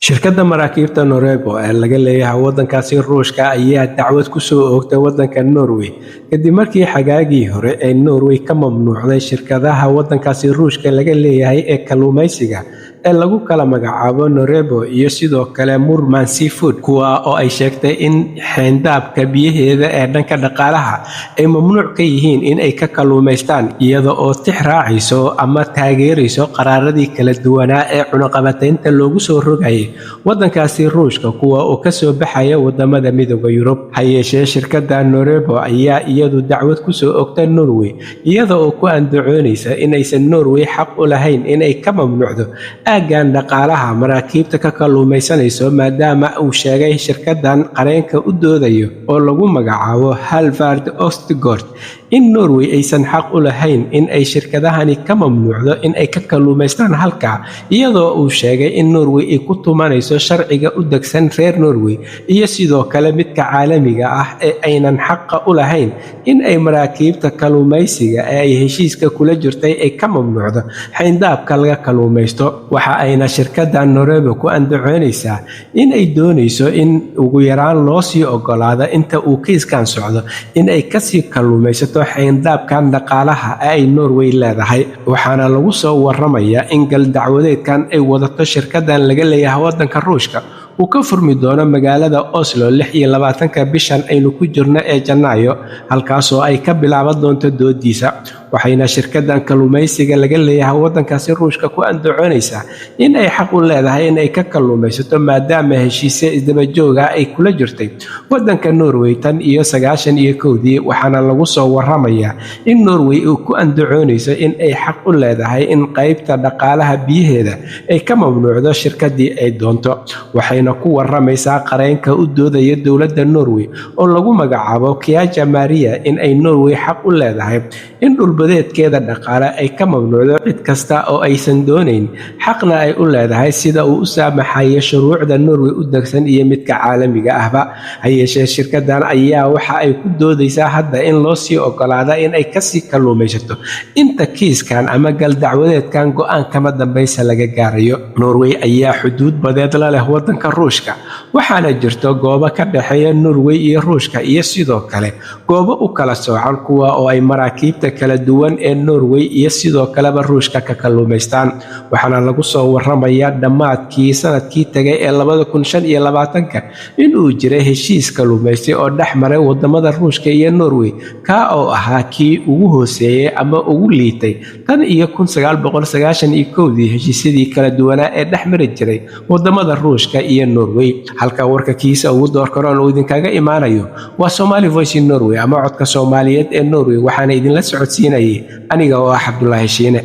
Shirkadda maraakiibta Norevo ee laga leeyahay waddankaasi Ruushka ayaa dacwad ku soo oogtay waddanka Norway kadib markii xagaagii hore ee Norway ka mamnuucday shirkadaha waddankaasi Ruushka laga leeyahay ee kalluumeysiga ee lagu kala magacaabo Norevo iyo sidoo kale Murman Seafood, kuwa oo ay sheegtay in xeyndaabka biyaheeda ee dhanka dhaqaalaha ay mamnuuc ka yihiin in ay ka kalluumaystaan, iyada oo tix raacayso ama taageerayso qaraaradii kala duwanaa ee cunaqabataynta loogu soo rogayay waddankaasi Ruushka, kuwa oo kasoo baxaya wadamada Midowga Yurub. Ha yeeshee, shirkadda Norevo ayaa iyadu dacwad kusoo ogta Norway, iyada oo ku andacoonaysa inaysan Norway xaq u lahayn inay ka mamnuucdo aaggan dhaqaalaha maraakiibta ka kalluumaysanayso, maadaama uu sheegay shirkaddan qareenka u doodayo oo lagu magacaabo Halvard Ostgord in Norway aysan xaq u lahayn in ay shirkadahani ka mamnuucdo in ay ka kalluumaystaan halkaa, iyadoo uu sheegay in Norway ay ku tumanayso sharciga u degsan reer Norway iyo sidoo kale midka caalamiga ah ee aynan xaqa u lahayn in ay maraakiibta kalluumaysiga ee ay heshiiska kula jirtay ay ka mamnuucdo xayndaabka laga kalluumaysto. Waxa ayna shirkadda Norevo ku andacoonaysaa in ay doonayso in ugu yaraan loo sii ogolaado inta uu kiiskan socdo in ay kasii kalluumaysato xayndaabkan dhaqaalaha ee ay Norway leedahay. Waxaana lagu soo waramayaa in gal dacwadeedkan ay wadato shirkaddan laga leeyahay waddanka Ruushka uu ka furmi doono magaalada Oslo 26-ka bishan aynu ku jirno ee Janaayo, halkaasoo ay ka bilaaban doonto doodiisa. Waxayna shirkaddan kalluumaysiga laga leeyahay waddankaasi Ruushka ku andacoonaysaa in ay xaq u leedahay in ay ka kalluumaysato, maadaama heshiisya isdabajooga ay kula jirtay waddanka Norway tan iyo 91-dii. Waxaana lagu soo waramayaa in Norway uu ku andacoonayso in ay xaq u leedahay in qaybta dhaqaalaha biyaheeda ay ka mamnuucdo shirkaddii ay doonto. Waxayna ku waramaysaa qareenka u doodaya dowladda Norway oo lagu magacaabo Kiaja Maria in ay Norway xaq u leedahay in dhulbadeedkeeda dhaqaale ay ka mamnuucdo cid kasta oo aysan doonayn, xaqna ay u leedahay sida uu u saamaxayo shuruucda Norway u degsan iyo midka caalamiga ahba. Ha yeeshee, shirkaddan ayaa waxa ay ku doodaysaa hadda in loo sii ogolaada in ay kasii kalluumaysato inta kiiskan ama galdacwadeedkan go'aan kama dambaysa laga gaarayo. Norway ayaa xuduud badeed la leh waddanka Ruushka, waxaana jirto goobo ka dhexeeya Norway iyo Ruushka iyo sidoo kale goobo u kala soocan, kuwa oo ay maraakiibta kala duwan ee Norway iyo sidoo kaleba Ruushka ka kalluumaystaan. Waxaana lagu soo waramayaa dhammaadkii sanadkii tagay ee 2025-ka inuu jiray heshiis kalluumaysi oo dhex maray wadamada Ruushka iyo Norway, kaa oo ahaa kii ugu hooseeyey ama ugu liitay tan iyo 1991-dii heshiisyadii kala duwanaa ee dhex mari jiray wadamada Ruushka iyo Norway. Halka warka kiisa ugu doorkaroon uu idinkaga imaanayo waa Somali Voice in Norway ama Codka Soomaaliyeed ee Norway. Waxaana idinla socodsiinayay aniga oo ah Cabdulaahi Shiine.